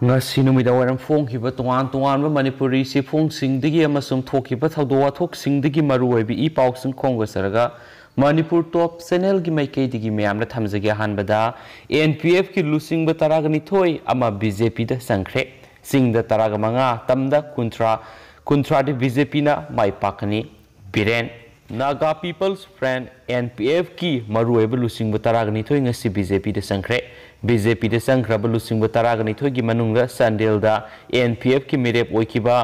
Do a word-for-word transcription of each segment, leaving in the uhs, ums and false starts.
ꯉꯁꯤ ꯅꯨꯃꯤꯗꯥꯡ ꯋꯥꯏꯔꯝ ꯐꯣꯡꯈꯤꯕ ꯇꯣꯉꯥꯟ ꯇꯣꯉꯥꯟꯕ ꯃꯅꯤꯄꯨꯔꯤ ꯆꯦꯐꯣꯡꯁꯤꯡꯗꯒꯤ ꯑꯃꯁꯨꯡ ꯊꯣꯛꯈꯤꯕ ꯊꯧꯗꯣꯛ ꯋꯥꯊꯣꯛꯁꯤꯡꯗꯒꯤ ꯃꯔꯨꯑꯣꯏꯕ ꯏ ꯄꯥꯎꯁꯤꯡ ꯈꯣꯝꯒꯠꯆꯔꯒ, ꯃꯅꯤꯄꯨꯔ ꯇꯣꯞ ꯆꯦꯅꯦꯜꯒꯤ ꯃꯥꯏꯀꯩꯗꯒꯤ ꯃꯌꯥꯝꯗ ꯊꯝꯖꯒꯦ꯫ ꯑꯍꯥꯟꯕꯗ, ꯑꯦꯟ ꯄꯤ ꯑꯦꯐꯀꯤ ꯂꯨꯆꯤꯡꯕ ꯇꯔꯥꯒ ꯅꯤꯊꯣꯏ ꯑꯃ ꯕꯤ ꯖꯦ ꯄꯤꯗ ꯆꯪꯈ꯭ꯔꯦ꯫ ꯆꯤꯡꯗ ꯇꯔꯥꯒ ꯃꯉꯥ, ꯇꯝꯗ ꯀꯨꯟꯊ꯭ꯔꯥ, ꯀꯨꯟꯊ꯭ꯔꯥꯗꯤ ꯕꯤ ꯖꯦ ꯄꯤꯅ ꯃꯥꯏ ꯄꯥꯛꯀꯅꯤ꯫ Biren. Naga People's Front, N P ꯑꯦꯐꯀꯤ ꯃꯔꯨꯑꯣꯏꯕ ꯂꯨꯆꯤꯡꯕ ꯇꯔꯥꯒ ꯅꯤꯊꯣꯏ ꯉꯁꯤ ꯕꯤ ꯖꯦ ꯄꯤꯗ ꯆꯪꯈ꯭ꯔꯦ꯫ ꯕꯤ ꯖꯦ ꯄꯤꯗ ꯆꯪꯈ꯭ꯔꯕ ꯂꯨꯆꯤꯡꯕ ꯇꯔꯥꯒ ꯅꯤꯊꯣꯏꯒꯤ ꯃꯅꯨꯡꯗ ꯆꯥꯟꯗꯦꯜꯗ ꯑꯦꯟ ꯄꯤ ꯑꯦꯐꯀꯤ ꯃꯤꯔꯦꯞ ꯑꯣꯏꯈꯤꯕ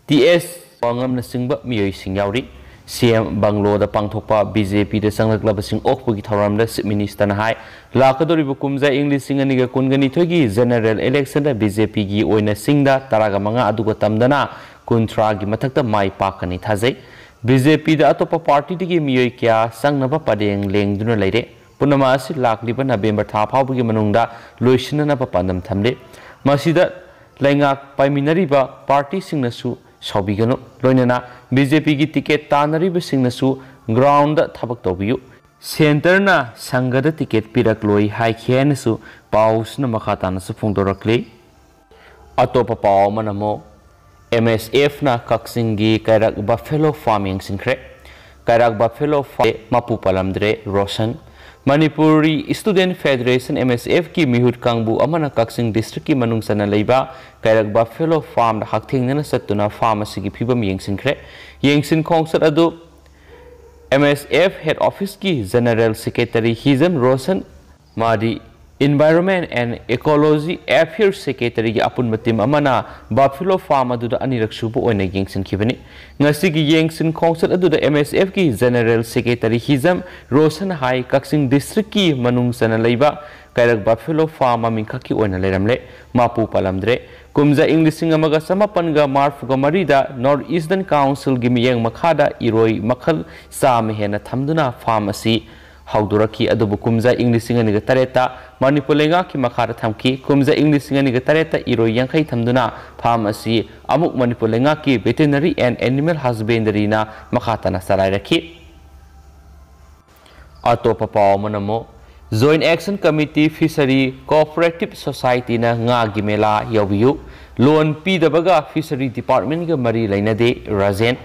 ꯇꯤ ꯑꯦꯁ ꯋꯥꯉꯝꯅꯆꯤꯡꯕ ꯃꯤꯑꯣꯏꯁꯤꯡ ꯌꯥꯎꯔꯤ꯫ ꯁꯤ ꯑꯦꯝ ꯕꯪꯂꯣꯗ ꯄꯥꯡꯊꯣꯛꯄ ꯕꯤ ꯖꯦ ꯄꯤꯗ ꯆꯪꯂꯛꯂꯕꯁꯤꯡ ꯑꯣꯛꯄꯒꯤ ꯊꯧꯔꯝꯗ ꯆꯤꯐ ꯃꯤꯅꯤꯁꯇꯔꯅ ꯍꯥꯏ, ꯂꯥꯛꯀꯗꯧꯔꯤꯕ ꯀꯨꯝꯖꯥ ꯏꯪ ꯂꯤꯁꯤꯡ ꯑꯅꯤꯒ ꯀꯨꯟꯒ ꯅꯤꯊꯣꯏꯒꯤ ꯖꯦꯅꯔꯦꯜ ꯏꯂꯦꯛꯁꯟꯗ ꯕꯤ ꯖꯦ ꯄꯤꯒꯤ ꯑꯣꯏꯅ ꯆꯤꯡꯗ ꯇꯔꯥꯒ ꯃꯉꯥ ꯑꯗꯨꯒ ꯇꯝꯗꯅ ꯀꯨꯟꯊ꯭ꯔꯥꯒꯤ ꯃꯊꯛꯇ ꯃꯥꯏ ꯄꯥꯛꯀꯅꯤ ꯊꯥꯖꯩ꯫ ꯕꯤ ꯖꯦ ꯄꯤꯗ ꯑꯇꯣꯞꯄ ꯄꯥꯔꯇꯤꯗꯒꯤ ꯃꯤꯑꯣꯏ ꯀꯌꯥ ꯆꯪꯅꯕ ꯄꯔꯦꯡ ꯂꯦꯡꯗꯨꯅ ꯂꯩꯔꯦ꯫ ꯄꯨꯝꯅꯃꯛ ꯑꯁꯤ ꯂꯥꯛꯂꯤꯕ ꯅꯕꯦꯝꯕꯔ ꯊꯥ ꯐꯥꯎꯕꯒꯤ ꯃꯅꯨꯡꯗ ꯂꯣꯏꯁꯤꯟꯅꯅꯕ ꯄꯥꯟꯗꯝ ꯊꯝꯂꯤ꯫ ꯃꯁꯤꯗ ꯂꯩꯉꯥꯛ ꯄꯥꯏꯃꯤꯟꯅꯔꯤꯕ ꯄꯥꯔꯇꯤꯁꯤꯡꯅꯁꯨ ꯁꯥꯎꯕꯤꯒꯅꯨ, ꯂꯣꯏꯅꯅ ꯕꯤ ꯖꯦ ꯄꯤꯒꯤ ꯇꯤꯀꯦꯠ ꯇꯥꯟꯅꯔꯤꯕꯁꯤꯡꯅꯁꯨ ꯒ꯭ꯔꯥꯎꯟꯗ ꯊꯕꯛ ꯇꯧꯕꯤꯌꯨ꯫ ꯁꯦꯟꯇꯔꯅ ꯁꯪꯒꯗ ꯇꯤꯀꯦꯠ ꯄꯤꯔꯛꯂꯣꯏ ꯍꯥꯏꯈꯤ ꯍꯥꯏꯅꯁꯨ ꯄꯥꯎꯁꯤꯅ ꯃꯈꯥ ꯇꯥꯅꯁꯨ ꯐꯣꯡꯗꯣꯔꯛꯂꯤ꯫ ꯑꯇꯣꯞꯄ ꯄꯥꯎ ꯑꯃꯅ ꯑꯃꯨꯛ, ꯑꯦꯝ ꯑꯦꯁ ꯑꯦꯐꯅ ꯀꯛꯆꯤꯡꯒꯤ ꯀꯩꯔꯛ ꯕꯐꯦꯂꯣ ꯐꯥꯔꯝ ꯌꯦꯡꯁꯤꯟꯈ꯭ꯔꯦ꯫ ꯀꯩꯔꯛ ꯕꯐꯦꯂꯣ ꯐꯥꯔꯝ ꯃꯄꯨ ꯄꯥꯜꯂꯝꯗ꯭ꯔꯦ Roshan. Manipuri student federation, M S ꯑꯦꯐꯀꯤ ꯃꯤꯍꯨꯠ ꯀꯥꯡꯕꯨ ꯑꯃꯅ ꯀꯛꯆꯤꯡ ꯗꯤꯁꯇ꯭ꯔꯤꯛꯀꯤ ꯃꯅꯨꯡ ꯆꯟꯅ ꯂꯩꯕ ꯀꯩꯔꯛ ꯕꯐꯦꯂꯣ ꯐꯥꯔꯝꯗ ꯍꯛꯊꯦꯡꯅꯅ ꯆꯠꯇꯨꯅ ꯐꯥꯔꯝ ꯑꯁꯤꯒꯤ ꯐꯤꯕꯝ ꯌꯦꯡꯁꯤꯟꯈ꯭ꯔꯦ꯫ ꯌꯦꯡꯁꯤꯟ ꯈꯣꯡꯆꯠ ꯑꯗꯨ ꯑꯦꯝ ꯑꯦꯁ ꯑꯦꯐ ꯍꯦꯗ ꯑꯣꯐꯤꯁꯀꯤ ꯖꯦꯅꯔꯦꯜ ꯁꯦꯀ꯭ꯔꯦꯇꯔꯤ ꯍꯤꯖꯝ ꯔꯣꯁꯟ, ꯃꯥꯗꯤ ꯏꯟꯚꯥꯏꯔꯣꯟꯃꯦꯟꯠ ꯑꯦꯟꯗ ꯏꯀꯣꯂꯣꯖꯤ ꯑꯦꯐꯤꯌꯔꯁ ꯁꯦꯀ꯭ꯔꯦꯇꯔꯤꯒꯤ ꯑꯄꯨꯟꯕ ꯇꯤꯝ ꯑꯃꯅ ꯕꯐꯦꯂꯣ ꯐꯥꯔꯝ ꯑꯗꯨꯗ ꯑꯅꯤꯔꯛ ꯁꯨꯕ ꯑꯣꯏꯅ ꯌꯦꯡꯁꯤꯟꯈꯤꯕꯅꯤ꯫ ꯉꯁꯤꯒꯤ ꯌꯦꯡꯁꯤꯟ ꯈꯣꯡꯆꯠ ꯑꯗꯨꯗ ꯑꯦꯝ ꯑꯦꯁ ꯑꯦꯐꯀꯤ ꯖꯦꯅꯔꯦꯜ ꯁꯦꯀ꯭ꯔꯦꯇꯔꯤ ꯍꯤꯖꯝ ꯔꯣꯁꯟ ꯍꯥꯏ, ꯀꯛꯆꯤꯡ ꯗꯤꯁꯇ꯭ꯔꯤꯛꯀꯤ ꯃꯅꯨꯡ ꯆꯟꯅ ꯂꯩꯕ ꯀꯩꯔꯛ ꯕꯐꯦꯂꯣ ꯐꯥꯔꯝ ꯃꯃꯤꯡ ꯈꯛꯀꯤ ꯑꯣꯏꯅ ꯂꯩꯔꯝꯂꯦ꯫ ꯃꯄꯨ ꯄꯥꯜꯂꯝꯗ꯭ꯔꯦ꯫ ꯀꯨꯝꯖꯥ ꯏꯪ ꯂꯤꯁꯤꯡ ꯑꯃꯒ ꯆꯃꯥꯄꯟꯒ ꯃꯔꯐꯨꯒ ꯃꯔꯤꯗ ꯅꯣꯔꯠ ꯏꯁꯇꯔꯟ ꯀꯥꯎꯟꯁꯤꯜꯒꯤ ꯃꯤꯠꯌꯦꯡ ꯃꯈꯥꯗ ꯏꯔꯣꯏ ꯃꯈꯜ ꯆꯥꯝꯃ ꯍꯦꯟꯅ ꯊꯝꯗꯨꯅ ꯐꯥꯔꯝ ꯑꯁꯤ ꯍꯧꯗꯣꯔꯛꯈꯤ꯫ ꯑꯗꯨꯕꯨ ꯀꯨꯝꯖꯥ ꯏꯪ ꯂꯤꯁꯤꯡ ꯑꯅꯤꯒ ꯇꯔꯦꯠꯇ ꯃꯅꯤꯄꯨꯔ ꯂꯩꯉꯥꯛꯀꯤ ꯃꯈꯥꯗ ꯊꯝꯈꯤ꯫ ꯀꯨꯝꯖꯥ ꯏꯪ ꯂꯤꯁꯤꯡ ꯑꯅꯤꯒ ꯇꯔꯦꯠꯇ ꯏꯔꯣꯏ ꯌꯥꯡꯈꯩ ꯊꯝꯗꯨꯅ ꯐꯥꯔꯝ ꯑꯁꯤ ꯑꯃꯨꯛ ꯃꯅꯤꯄꯨꯔ ꯂꯩꯉꯥꯛꯀꯤ ꯚꯦꯇꯦꯅꯔꯤ ꯑꯦꯟꯗ ꯑꯦꯅꯤꯃꯦꯜ ꯍꯁꯕꯦꯟꯗꯔꯤꯅ ꯃꯈꯥ ꯇꯥꯅ ꯆꯂꯥꯏꯔꯛꯈꯤ꯫ ꯑꯇꯣꯞꯄ ꯄꯥꯎ ꯑꯃꯅ ꯑꯃꯨꯛ, Joint Action Committee Fishery Cooperative Society ꯅ ꯉꯥꯒꯤ ꯃꯦꯂꯥ ꯌꯥꯎꯕꯤꯌꯨ, ꯂꯣꯟ ꯄꯤꯗꯕꯒ Fishery Department ꯀ ꯃꯔꯤ ꯂꯩꯅꯗꯦ, ꯔꯥꯖꯦꯟ꯫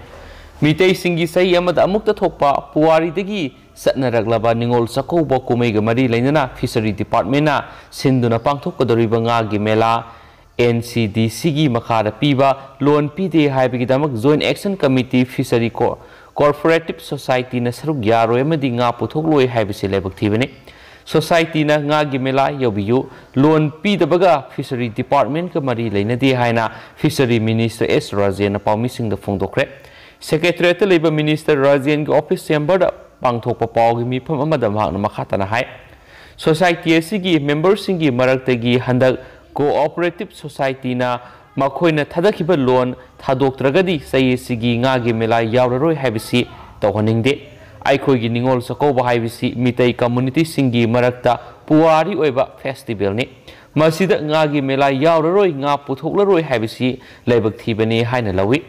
ꯃꯤꯇꯩꯁꯤꯡꯒꯤ ꯆꯍꯤ ꯑꯃꯗ ꯑꯃꯨꯛꯇ ꯊꯣꯛꯄ ꯄꯨꯋꯥꯔꯤꯗꯒꯤ ꯆꯠꯅꯔꯛꯂꯕ ꯅꯤꯉꯣꯜ ꯆꯥꯛꯀꯧꯕ ꯀꯨꯝꯍꯩꯒ ꯃꯔꯤ ꯂꯩꯅꯅ Fishery Department ꯅ ꯁꯤꯟꯗꯨꯅ ꯄꯥꯡꯊꯣꯛꯀꯗꯧꯔꯤꯕ ꯉꯥꯒꯤ ꯃꯦꯂꯥ N C D C ꯒꯤ ꯃꯈꯥꯗ ꯄꯤꯕ ꯂꯣꯟ ꯄꯤꯗꯦ ꯍꯥꯏꯕꯒꯤꯗꯃꯛ Joint Action Committee Fishery Co-, Cooperative Society ꯅ ꯁꯔꯨꯛ ꯌꯥꯔꯣꯏ ꯑꯃꯗꯤ ꯉꯥ ꯄꯨꯊꯣꯛꯂꯣꯏ ꯍꯥꯏꯕꯁꯤ ꯂꯥꯏꯕꯛ ꯊꯤꯕꯅꯤ꯫ Society ꯅ ꯉꯥꯒꯤ ꯃꯦꯂꯥ ꯌꯧꯕꯤꯌꯨ, ꯂꯣꯟ ꯄꯤꯗꯕꯒ Fishery Department ꯀ ꯃꯔꯤ ꯂꯩꯅꯗꯦ ꯍꯥꯏꯅ Fishery Minister S ꯔꯥꯖꯦꯟꯅ ꯄꯥꯎꯃꯤꯁꯤꯡꯗ ꯐꯣꯡꯗꯣꯛꯈ꯭ꯔꯦ꯫ Secretariat ꯇ ꯂꯩꯕ Minister ꯔꯥꯖꯦꯟꯒꯤ office chamber ꯗ ꯄꯥꯡꯊꯣꯛꯄ ꯄꯥꯎꯒꯤ ꯃꯤꯐꯝ ꯑꯃꯗ ꯃꯍꯥꯛꯅ ꯃꯈꯥ ꯇꯥꯅ ꯍꯥꯏ, Society ꯑꯁꯤꯒꯤ member ꯁꯤꯡꯒꯤ ꯃꯔꯛꯇꯒꯤ ꯍꯟꯗꯛ Cooperative Society ꯅ ꯃꯈꯣꯏꯅ ꯊꯥꯗꯈꯤꯕ ꯂꯣꯟ ꯊꯥꯗꯣꯛꯇ꯭ꯔꯒꯗꯤ ꯆꯍꯤ ꯑꯁꯤꯒꯤ ꯉꯥꯒꯤ ꯃꯦꯂꯥ ꯌꯥꯎꯔꯔꯣꯏ ꯍꯥꯏꯕꯁꯤ ꯇꯧꯍꯟꯅꯤꯡꯗꯦ꯫ ꯑꯩꯈꯣꯏꯒꯤ ꯅꯤꯉꯣꯜ ꯆꯥꯛꯀꯧꯕ ꯍꯥꯏꯕꯁꯤ ꯃꯤꯇꯩ community ꯁꯤꯡꯒꯤ ꯃꯔꯛꯇ ꯄꯨꯋꯥꯔꯤ ꯑꯣꯏꯕ festival ꯅꯤ꯫ ꯃꯁꯤꯗ ꯉꯥꯒꯤ ꯃꯦꯂꯥ ꯌꯥꯎꯔꯔꯣꯏ, ꯉꯥ ꯄꯨꯊꯣꯛꯂꯔꯣꯏ ꯍꯥꯏꯕꯁꯤ ꯂꯥꯏꯕꯛ ꯊꯤꯕꯅꯤ ꯍꯥꯏꯅ ꯂꯧꯏ꯫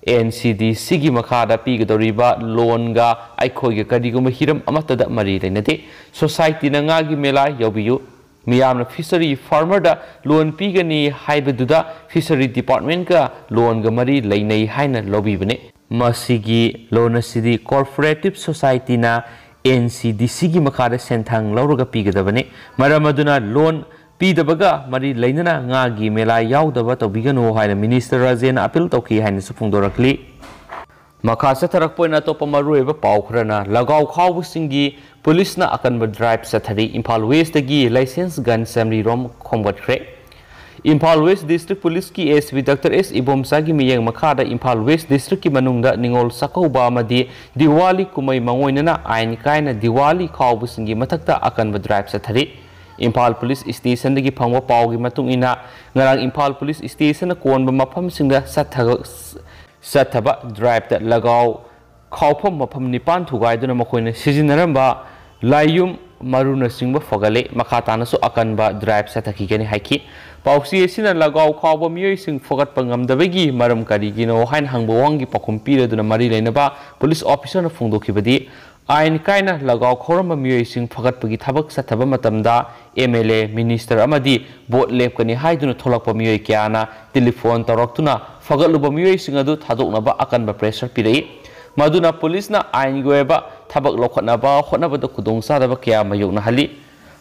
N C D C ꯒꯤ ꯃꯈꯥꯗ ꯄꯤꯒꯗꯧꯔꯤꯕ ꯂꯣꯟꯒ ꯑꯩꯈꯣꯏꯒ ꯀꯔꯤꯒꯨꯝꯕ ꯍꯤꯔꯝ ꯑꯃꯠꯇꯗ ꯃꯔꯤ ꯂꯩꯅꯗꯦ꯫ Society ꯅ ꯉꯥꯒꯤ ꯃꯦꯂꯥ ꯌꯧꯕꯤꯌꯨ꯫ ꯃꯤꯌꯥꯝꯅ fishery farmer ꯗ ꯂꯣꯟ ꯄꯤꯒꯅꯤ ꯍꯥꯏꯕꯗꯨꯗ Fishery Department ꯀ ꯂꯣꯟꯒ ꯃꯔꯤ ꯂꯩꯅꯩ ꯍꯥꯏꯅ ꯂꯧꯕꯤꯕꯅꯤ꯫ ꯃꯁꯤꯒꯤ ꯂꯣꯟ ꯑꯁꯤꯗꯤ Cooperative Society ꯅ N C D C ꯒꯤ ꯃꯈꯥꯗ ꯁꯦꯟꯊꯪ ꯂꯧꯔꯒ ꯄꯤꯒꯗꯕꯅꯤ꯫ ꯃꯔꯝ ꯑꯗꯨꯅ ꯂꯣꯟ ꯄꯤꯗꯕꯒ ꯃꯔꯤ ꯂꯩꯅꯅ ꯉꯥꯒꯤ ꯃꯦꯂꯥ ꯌꯥꯎꯗꯕ ꯇꯧꯕꯤꯒꯅꯨ ꯍꯥꯏꯅ Minister ꯔꯥꯖꯦꯟꯅ appeal ꯇꯧꯈꯤ ꯍꯥꯏꯅꯁꯨ ꯐꯣꯡꯗꯣꯔꯛꯂꯤ꯫ ꯃꯈꯥ ꯆꯠꯊꯔꯛꯄ ꯑꯣꯏꯅ ꯑꯇꯣꯞꯄ ꯃꯔꯨꯑꯣꯏꯕ ꯄꯥꯎ ꯈꯔꯅ, ꯂꯒꯥꯎ ꯈꯥꯎꯕꯁꯤꯡꯒꯤ ꯄꯨꯂꯤꯁꯅ ꯑꯀꯟꯕ drive ꯆꯠꯊꯔꯤ꯫ ꯏꯝꯐꯥꯜ West ꯇꯒꯤ licensed gun ꯆꯥꯃꯔꯤ ꯔꯣꯝ ꯈꯣꯝꯒꯠꯈ꯭ꯔꯦ꯫ ꯏꯝꯐꯥꯜ West District Police ꯀꯤ S P Doctor S ꯏꯕꯣꯝꯆꯥꯒꯤ ꯃꯤꯠꯌꯦꯡ ꯃꯈꯥꯗ ꯏꯝꯐꯥꯜ West District ꯀꯤ ꯃꯅꯨꯡꯗ ꯅꯤꯉꯣꯜ ꯆꯥꯛꯀꯧꯕ ꯑꯃꯗꯤ ꯗꯤꯋꯥꯂꯤ ꯀꯨꯝꯍꯩ ꯃꯥꯡꯑꯣꯏꯅꯅ ꯑꯥꯏꯟ ꯀꯥꯏꯅ ꯗꯤꯋꯥꯂꯤ ꯈꯥꯎꯕꯁꯤꯡꯒꯤ ꯃꯊꯛꯇ ꯑꯀꯟꯕ drive ꯆꯠꯊꯔꯤ꯫ ꯏꯝꯐꯥꯜ Police Station ꯗꯒꯤ ꯐꯪꯕ ꯄꯥꯎꯒꯤ ꯃꯇꯨꯡ ꯏꯟꯅ, ꯉꯔꯥꯡ ꯏꯝꯐꯥꯜ Police Station ꯅ ꯀꯣꯟꯕ ꯃꯐꯝꯁꯤꯡꯗ ꯆꯠꯊ-, ꯆꯠꯊꯕ drive ꯇ ꯂꯒꯥꯎ ꯈꯥꯎꯐꯝ ꯃꯐꯝ ꯅꯤꯄꯥꯟ ꯊꯨꯒꯥꯏꯗꯨꯅ ꯃꯈꯣꯏꯅ ꯁꯤꯖꯤꯟꯅꯔꯝꯕ ꯂꯥꯏꯌꯨꯝ ꯃꯔꯨꯅꯆꯤꯡꯕ ꯐꯒꯠꯂꯦ꯫ ꯃꯈꯥ ꯇꯥꯅꯁꯨ ꯑꯀꯟꯕ drive ꯆꯠꯊꯈꯤꯒꯅꯤ ꯍꯥꯏꯈꯤ꯫ ꯄꯥꯎꯆꯦ ꯑꯁꯤꯅ ꯂꯒꯥꯎ ꯈꯥꯎꯕ ꯃꯤꯑꯣꯏꯁꯤꯡ ꯐꯒꯠꯄ ꯉꯝꯗꯕꯒꯤ ꯃꯔꯝ ꯀꯔꯤꯒꯤꯅꯣ ꯍꯥꯏꯅ ꯍꯪꯕ ꯋꯥꯍꯪꯒꯤ ꯄꯥꯎꯈꯨꯝ ꯄꯤꯔꯗꯨꯅ ꯃꯔꯤ ꯂꯩꯅꯕ police officer ꯅ ꯐꯣꯡꯗꯣꯛꯈꯤꯕꯗꯤ, ꯑꯥꯏꯟ ꯀꯥꯏꯅ ꯂꯒꯥꯎ ꯈꯧꯔꯝꯕ ꯃꯤꯑꯣꯏꯁꯤꯡ ꯐꯒꯠꯄꯒꯤ ꯊꯕꯛ ꯆꯠꯊꯕ ꯃꯇꯝꯗ ꯑꯦꯝ ꯑꯦꯜ ꯑꯦ, ꯃꯤꯅꯤꯁꯇꯔ ꯑꯃꯗꯤ ꯚꯣꯠ ꯂꯦꯞꯀꯅꯤ ꯍꯥꯏꯗꯨꯅ ꯊꯣꯛꯂꯛꯄ ꯃꯤꯑꯣꯏ ꯀꯌꯥꯅ ꯇꯦꯂꯤꯐꯣꯟ ꯇꯧꯔꯛꯇꯨꯅ ꯐꯒꯠꯂꯨꯕ ꯃꯤꯑꯣꯏꯁꯤꯡ ꯑꯗꯨ ꯊꯥꯗꯣꯛꯅꯕ ꯑꯀꯟꯕ ꯄ꯭ꯔꯦꯁꯔ ꯄꯤꯔꯛꯏ꯫ ꯃꯗꯨꯅ ꯄꯨꯂꯤꯁꯅ ꯑꯥꯏꯟꯒꯤ ꯑꯣꯏꯕ ꯊꯕꯛ ꯂꯧꯈꯠꯅꯕ ꯍꯣꯠꯅꯕꯗ ꯈꯨꯗꯣꯡꯆꯥꯗꯕ ꯀꯌꯥ ꯃꯥꯌꯣꯛꯅꯍꯜꯂꯤ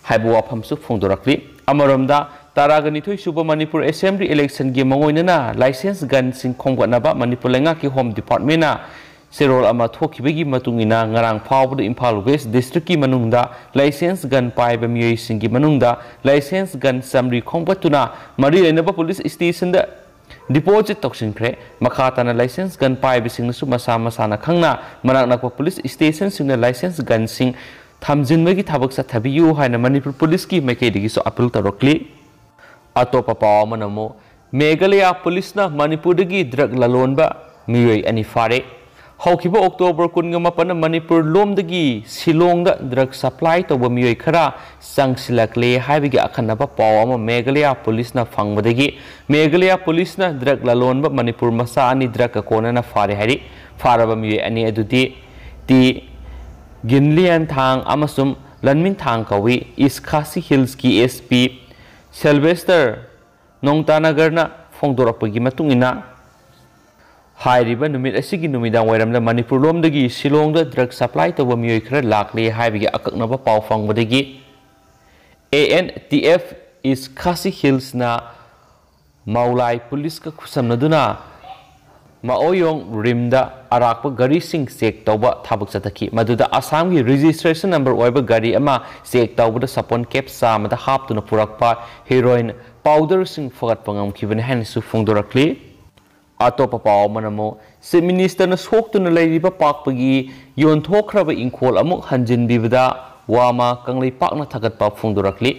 ꯍꯥꯏꯕ ꯋꯥꯐꯝꯁꯨ ꯐꯣꯡꯗꯣꯔꯛꯂꯤ꯫ ꯑꯃꯔꯣꯝꯗ, ꯇꯔꯥꯒ ꯅꯤꯊꯣꯏ ꯁꯨꯕ ꯃꯅꯤꯄꯨꯔ ꯑꯦꯁꯦꯝꯕ꯭ꯂꯤ ꯏꯂꯦꯛꯁꯟꯒꯤ ꯃꯥꯡꯑꯣꯏꯅꯅ ꯂꯥꯏꯁꯦꯟꯁ ꯒꯟꯁꯤꯡ ꯈꯣꯝꯒꯠꯅꯕ ꯃꯅꯤꯄꯨꯔ ꯂꯩꯉꯥꯛꯀꯤ ꯍꯣꯝ ꯗꯤꯄꯥꯔꯠꯃꯦꯟꯅ ꯆꯦꯔꯣꯜ ꯑꯃ ꯊꯣꯛꯈꯤꯕꯒꯤ ꯃꯇꯨꯡ ꯏꯟꯅ ꯉꯔꯥꯡ ꯐꯥꯎꯕꯗ ꯏꯝꯐꯥꯜ ꯋꯦꯁ ꯗꯤꯁꯇ꯭ꯔꯤꯛꯀꯤ ꯃꯅꯨꯡꯗ ꯂꯥꯏꯁꯦꯟꯁ ꯒꯟ ꯄꯥꯏꯕ ꯃꯤꯑꯣꯏꯁꯤꯡꯒꯤ ꯃꯅꯨꯡꯗ ꯂꯥꯏꯁꯦꯟꯁ ꯒꯟ ꯆꯥꯃꯔꯤ ꯈꯣꯝꯒꯠꯇꯨꯅ ꯃꯔꯤ ꯂꯩꯅꯕ ꯄꯨꯂꯤꯁ ꯁ꯭ꯇꯦꯁꯟꯗ ꯗꯤꯄꯣꯖꯤꯠ ꯇꯧꯁꯤꯟꯈ꯭ꯔꯦ꯫ ꯃꯈꯥ ꯇꯥꯅ ꯂꯥꯏꯁꯦꯟꯁ ꯒꯟ ꯄꯥꯏꯕꯁꯤꯡꯅꯁꯨ ꯃꯁꯥ ꯃꯁꯥꯅ ꯈꯪꯅ ꯃꯅꯥꯛ ꯅꯛꯄ ꯄꯨꯂꯤꯁ ꯁ꯭ꯇꯦꯁꯟꯁꯤꯡꯗ ꯂꯥꯏꯁꯦꯟꯁ ꯒꯟꯁꯤꯡ ꯊꯝꯖꯤꯟꯕꯒꯤ ꯊꯕꯛ ꯆꯠꯊꯕꯤꯌꯨ ꯍꯥꯏꯅ ꯃꯅꯤꯄꯨꯔ ꯄꯨꯂꯤꯁꯀꯤ ꯃꯥꯏꯀꯩꯗꯒꯤꯁꯨ ꯑꯄꯤꯜ ꯇꯧꯔꯛꯂꯤ꯫ ꯑꯇꯣꯞꯄ ꯄꯥꯎ ꯑꯃꯅ ꯑꯃꯨꯛ ꯃꯦꯘꯥꯂꯌꯥ ꯄꯨꯂꯤꯁꯅ ꯃꯅꯤꯄꯨꯔꯗꯒꯤ ꯗ꯭ꯔꯒ ꯂꯂꯣꯟꯕ ꯃꯤꯑꯣꯏ ꯑꯅꯤ ꯐꯥꯔꯦ꯫ ꯍꯧꯈꯤꯕ ꯑꯣꯛꯇꯣꯕꯔ ꯀꯨꯟꯒ ꯃꯥꯄꯟꯗ ꯃꯅꯤꯄꯨꯔ ꯂꯣꯝꯗꯒꯤ ꯁꯤꯂꯣꯡꯗ ꯗ꯭ꯔꯒ ꯁꯄ꯭ꯂꯥꯏ ꯇꯧꯕ ꯃꯤꯑꯣꯏ ꯈꯔ ꯆꯪꯁꯤꯜꯂꯛꯂꯦ ꯍꯥꯏꯕꯒꯤ ꯑꯈꯟꯅꯕ ꯄꯥꯎ ꯑꯃ ꯃꯦꯘꯥꯂꯌꯥ ꯄꯨꯂꯤꯁꯅ ꯐꯪꯕꯗꯒꯤ ꯃꯦꯘꯥꯂꯌꯥ ꯄꯨꯂꯤꯁꯅ ꯗ꯭ꯔꯒ ꯂꯂꯣꯟꯕ ꯃꯅꯤꯄꯨꯔ ꯃꯆꯥ ꯑꯅꯤ ꯗ꯭ꯔꯒꯀ ꯀꯣꯟꯅꯅ ꯐꯥꯔꯦ ꯍꯥꯏꯔꯤ꯫ ꯐꯥꯔꯕ ꯃꯤꯑꯣꯏ ꯑꯅꯤ ꯑꯗꯨꯗꯤ ꯇꯤ ꯒꯤꯟꯂꯤꯌꯟ ꯊꯥꯡ ꯑꯃꯁꯨꯡ ꯂꯟꯃꯤꯟ ꯊꯥꯡ ꯀꯧꯏ꯫ ꯏꯁ ꯈꯥꯁꯤ ꯍꯤꯜꯁꯀꯤ ꯑꯦꯁ ꯄꯤ ꯁꯦꯜꯕꯦꯁꯇꯔ ꯅꯣꯡꯇꯥꯅꯒꯔꯅ ꯐꯣꯡꯗꯣꯔꯛꯄꯒꯤ ꯃꯇꯨꯡ ꯏꯟꯅ, ꯍꯥꯏꯔꯤꯕ ꯅꯨꯃꯤꯠ ꯑꯁꯤꯒꯤ ꯅꯨꯃꯤꯗꯥꯡ ꯋꯥꯏꯔꯝꯗ ꯃꯅꯤꯄꯨꯔ ꯂꯣꯝꯗꯒꯤ ꯁꯤꯂꯣꯡꯗ ꯗ꯭ꯔꯒ ꯁꯄ꯭ꯂꯥꯏ ꯇꯧꯕ ꯃꯤꯑꯣꯏ ꯈꯔ ꯂꯥꯛꯂꯦ ꯍꯥꯏꯕꯒꯤ ꯑꯀꯛꯅꯕ ꯄꯥꯎ ꯐꯪꯕꯗꯒꯤ ꯑꯦ ꯑꯦꯟ ꯇꯤ ꯑꯦꯐ ꯏꯁ ꯈꯥꯁꯤ ꯍꯤꯜꯁꯅ ꯃꯥꯎꯂꯥꯏ ꯄꯨꯂꯤꯁꯀ ꯈꯨꯠꯁꯝꯅꯗꯨꯅ ꯃꯥꯑꯣꯌꯣꯡ ꯔꯤꯝꯗ ꯑꯔꯥꯛꯄ ꯒꯥꯔꯤꯁꯤꯡ ꯆꯦꯛ ꯇꯧꯕ ꯊꯕꯛ ꯆꯠꯊꯈꯤ꯫ ꯃꯗꯨꯗ ꯑꯁꯥꯝꯒꯤ ꯔꯦꯖꯤꯁꯇ꯭ꯔꯦꯁꯟ ꯅꯝꯕꯔ ꯑꯣꯏꯕ ꯒꯥꯔꯤ ꯑꯃ ꯆꯦꯛ ꯇꯧꯕꯗ ꯁꯥꯄꯣꯟ ꯀꯦꯞ ꯆꯥꯝꯃꯗ ꯍꯥꯞꯇꯨꯅ ꯄꯨꯔꯛꯄ ꯍꯦꯔꯣꯏꯟ ꯄꯥꯎꯗꯔꯁꯤꯡ ꯐꯒꯠꯄ ꯉꯝꯈꯤꯕꯅꯤ ꯍꯥꯏꯅꯁꯨ ꯐꯣꯡꯗꯣꯔꯛꯂꯤ꯫ ꯑꯇꯣꯞꯄ ꯄꯥꯎ ꯑꯃꯅ ꯑꯃꯨꯛ ꯆꯤꯐ ꯃꯤꯅꯤꯁꯇꯔꯅ ꯁꯣꯛꯇꯨꯅ ꯂꯩꯔꯤꯕ ꯄꯥꯛꯄꯒꯤ ꯌꯣꯟꯊꯣꯛꯈ꯭ꯔꯕ ꯏꯪꯈꯣꯜ ꯑꯃꯨꯛ ꯍꯟꯖꯤꯟꯕꯤꯕꯗ ꯋꯥꯃꯥ ꯀꯪꯂꯩꯄꯥꯛꯅ ꯊꯥꯒꯠꯄ ꯐꯣꯡꯗꯣꯔꯛꯂꯤ꯫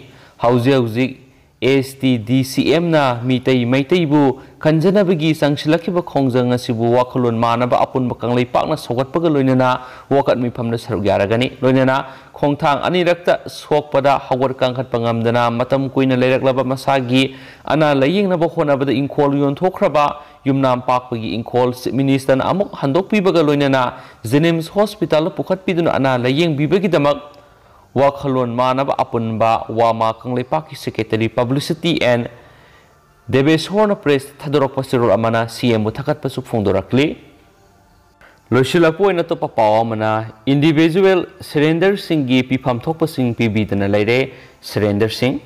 ꯍꯧꯖꯤꯛ ꯍꯧꯖꯤꯛ ꯑꯦꯁ ꯇꯤ ꯗꯤ ꯁꯤ ꯑꯦꯝꯅ ꯃꯤꯇꯩ ꯃꯩꯇꯩꯕꯨ ꯈꯟꯖꯅꯕꯒꯤ ꯆꯪꯁꯤꯜꯂꯛꯈꯤꯕ ꯈꯣꯡꯖꯪ ꯑꯁꯤꯕꯨ ꯋꯥꯈꯜꯂꯣꯟ ꯃꯥꯟꯅꯕ ꯑꯄꯨꯟꯕ ꯀꯪꯂꯩꯄꯥꯛꯅ ꯁꯧꯒꯠꯄꯒ ꯂꯣꯏꯅꯅ ꯋꯥꯀꯠ ꯃꯤꯐꯝꯗ ꯁꯔꯨꯛ ꯌꯥꯔꯒꯅꯤ꯫ ꯂꯣꯏꯅꯅ ꯈꯣꯡꯊꯥꯡ ꯑꯅꯤꯔꯛꯇ ꯁꯣꯛꯄꯗ ꯍꯧꯒꯠ ꯀꯥꯡꯈꯠꯄ ꯉꯝꯗꯅ ꯃꯇꯝ ꯀꯨꯏꯅ ꯂꯩꯔꯛꯂꯕ ꯃꯁꯥꯒꯤ ꯑꯅꯥ ꯂꯥꯌꯦꯡꯅꯕ ꯍꯣꯠꯅꯕꯗ ꯏꯪꯈꯣꯜ ꯌꯣꯟꯊꯣꯛꯈ꯭ꯔꯕ ꯌꯨꯝꯅꯥꯝ ꯄꯥꯛꯄꯒꯤ ꯏꯪꯈꯣꯜ Chief Ministerꯅ ꯑꯃꯨꯛ ꯍꯟꯗꯣꯛꯄꯤꯕꯒ ꯂꯣꯏꯅꯅ JNIMS Hospitalꯗ ꯄꯨꯈꯠꯄꯤꯗꯨꯅ ꯑꯅꯥ ꯂꯥꯌꯦꯡꯕꯤꯕꯒꯤꯗꯃꯛ ꯋꯥꯈꯜꯂꯣꯟ ꯃꯥꯟꯅꯕ ꯑꯄꯨꯟꯕ ꯋꯥꯃꯥ ꯀꯪꯂꯩꯄꯥꯛꯀꯤ Secretary Publicity and ꯗꯦꯕꯦꯁꯣꯔꯅ press ꯊꯥꯗꯣꯔꯛꯄ ꯆꯦꯔꯣꯜ ꯑꯃꯅ CMꯕꯨ ꯊꯥꯒꯠꯄꯁꯨ ꯐꯣꯡꯗꯣꯔꯛꯂꯤ꯫ ꯂꯣꯏꯁꯤꯜꯂꯛꯄ ꯑꯣꯏꯅ ꯑꯇꯣꯞꯄ ꯄꯥꯎ ꯑꯃꯅ, individual surrenderꯁꯤꯡꯒꯤ ꯄꯤꯐꯝ ꯊꯣꯛꯄꯁꯤꯡ ꯄꯤꯕꯤꯗꯅ ꯂꯩꯔꯦ꯫ Surrenderꯁꯤꯡ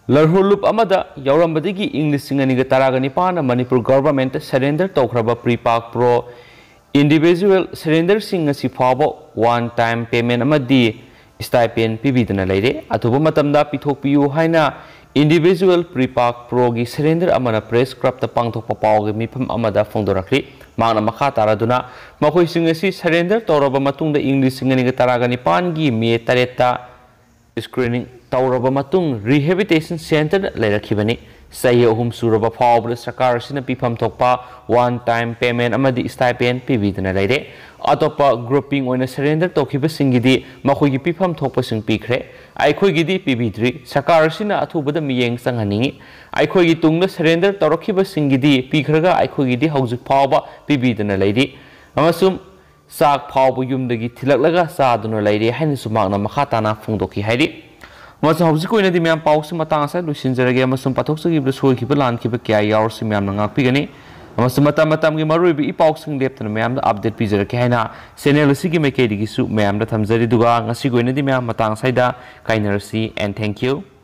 ꯂꯔꯍꯨꯂꯨꯞ ꯑꯃꯗ ꯌꯥꯎꯔꯝꯕꯗꯒꯤ ꯏꯪ ꯂꯤꯁꯤꯡ ꯑꯅꯤꯒ ꯇꯔꯥꯒ ꯅꯤꯄꯥꯟꯗ ꯃꯅꯤꯄꯨꯔ governmentꯇ surrender ꯇꯧꯈ꯭ꯔꯕ PREPAK Pro individual surrenderꯁꯤꯡ ꯉꯁꯤ ꯐꯥꯎꯕ one time payment ꯑꯃꯗꯤ stipend ꯄꯤꯕꯤꯗꯅ ꯂꯩꯔꯦ꯫ ꯑꯊꯨꯕ ꯃꯇꯝꯗ ꯄꯤꯊꯣꯛꯄꯤꯌꯨ ꯍꯥꯏꯅ individual PREPAK Proꯒꯤ surrender ꯑꯃꯅ press clubꯇ ꯄꯥꯡꯊꯣꯛꯄ ꯄꯥꯎꯒꯤ ꯃꯤꯐꯝ ꯑꯃꯗ ꯐꯣꯡꯗꯣꯔꯛꯂꯤ꯫ ꯃꯍꯥꯛꯅ ꯃꯈꯥ ꯇꯥꯔꯗꯨꯅ ꯃꯈꯣꯏꯁꯤꯡ ꯑꯁꯤ surrender ꯇꯧꯔꯕ ꯃꯇꯨꯡꯗ ꯏꯪ ꯂꯤꯁꯤꯡ ꯑꯅꯤꯒ ꯇꯔꯥꯒ ꯅꯤꯄꯥꯟꯒꯤ May ꯇꯔꯦꯠꯇ screening ꯇꯧꯔꯕ ꯃꯇꯨꯡ rehabilitation centreꯗ ꯂꯩꯔꯛꯈꯤꯕꯅꯤ꯫ ꯆꯍꯤ ꯑꯍꯨꯝ ꯁꯨꯔꯕ ꯐꯥꯎꯕꯗ ꯁꯔꯀꯥꯔ ꯑꯁꯤꯅ ꯄꯤꯐꯝ ꯊꯣꯛꯄ one time payment ꯑꯃꯗꯤ stipend ꯄꯤꯕꯤꯗꯨꯅ ꯂꯩꯔꯦ꯫ ꯑꯇꯣꯞꯄ grouping ꯑꯣꯏꯅ surrender ꯇꯧꯈꯤꯕꯁꯤꯡꯒꯤꯗꯤ ꯃꯈꯣꯏꯒꯤ ꯄꯤꯐꯝ ꯊꯣꯛꯄꯁꯤꯡ ꯄꯤꯈ꯭ꯔꯦ꯫ ꯑꯩꯈꯣꯏꯒꯤꯗꯤ ꯄꯤꯕꯤꯗ꯭ꯔꯤ꯫ ꯁꯔꯀꯥꯔ ꯑꯁꯤꯅ ꯑꯊꯨꯕꯗ ꯃꯤꯠꯌꯦꯡ ꯆꯪꯍꯟꯅꯤꯡꯏ꯫ ꯑꯩꯈꯣꯏꯒꯤ ꯇꯨꯡꯗ surrender ꯇꯧꯔꯛꯈꯤꯕꯁꯤꯡꯒꯤꯗꯤ ꯄꯤꯈ꯭ꯔꯒ ꯑꯩꯈꯣꯏꯒꯤꯗꯤ ꯍꯧꯖꯤꯛ ꯐꯥꯎꯕ ꯄꯤꯕꯤꯗꯨꯅ ꯂꯩꯔꯤ ꯑꯃꯁꯨꯡ ꯆꯥꯛ ꯐꯥꯎꯕ ꯌꯨꯝꯗꯒꯤ ꯊꯤꯜꯂꯛꯂꯒ ꯆꯥꯗꯨꯅ ꯂꯩꯔꯦ ꯍꯥꯏꯅꯁꯨ ꯃꯍꯥꯛꯅ ꯃꯈꯥ ꯇꯥꯅ ꯐꯣꯡꯗꯣꯛꯈꯤ ꯍꯥꯏꯔꯤ꯫ ꯑꯃꯁꯨꯡ ꯍꯧꯖꯤꯛꯀꯤ ꯑꯣꯏꯅꯗꯤ ꯃꯌꯥꯝ ꯄꯥꯎꯁꯤ ꯃꯇꯥꯡ ꯑꯁꯤꯗ ꯂꯣꯏꯁꯤꯟꯖꯔꯒꯦ ꯑꯃꯁꯨꯡ ꯄꯥꯊꯣꯛꯆꯈꯤꯕꯗ ꯁꯣꯏꯈꯤꯕ ꯂꯥꯟꯈꯤꯕ ꯀꯌꯥ ꯌꯥꯎꯔꯁꯨ ꯃꯌꯥꯝꯅ ꯉꯥꯛꯄꯤꯒꯅꯤ꯫ ꯑꯃꯁꯨꯡ ꯃꯇꯝ ꯃꯇꯝꯒꯤ ꯃꯔꯨꯑꯣꯏꯕ ꯏ ꯄꯥꯎꯁꯤꯡ ꯂꯦꯞꯇꯅ ꯃꯌꯥꯝꯗ update ꯄꯤꯖꯔꯛꯀꯦ ꯍꯥꯏꯅ channel ꯑꯁꯤꯒꯤ ꯃꯥꯏꯀꯩꯗꯒꯤꯁꯨ ꯃꯌꯥꯝꯗ ꯊꯝꯖꯔꯤ꯫ ꯑꯗꯨꯒ ꯉꯁꯤꯒꯤ ꯑꯣꯏꯅꯗꯤ ꯃꯌꯥꯝ ꯃꯇꯥꯡ ꯑꯁꯤꯗ ꯀꯥꯏꯅꯔꯁꯤ and thank you꯫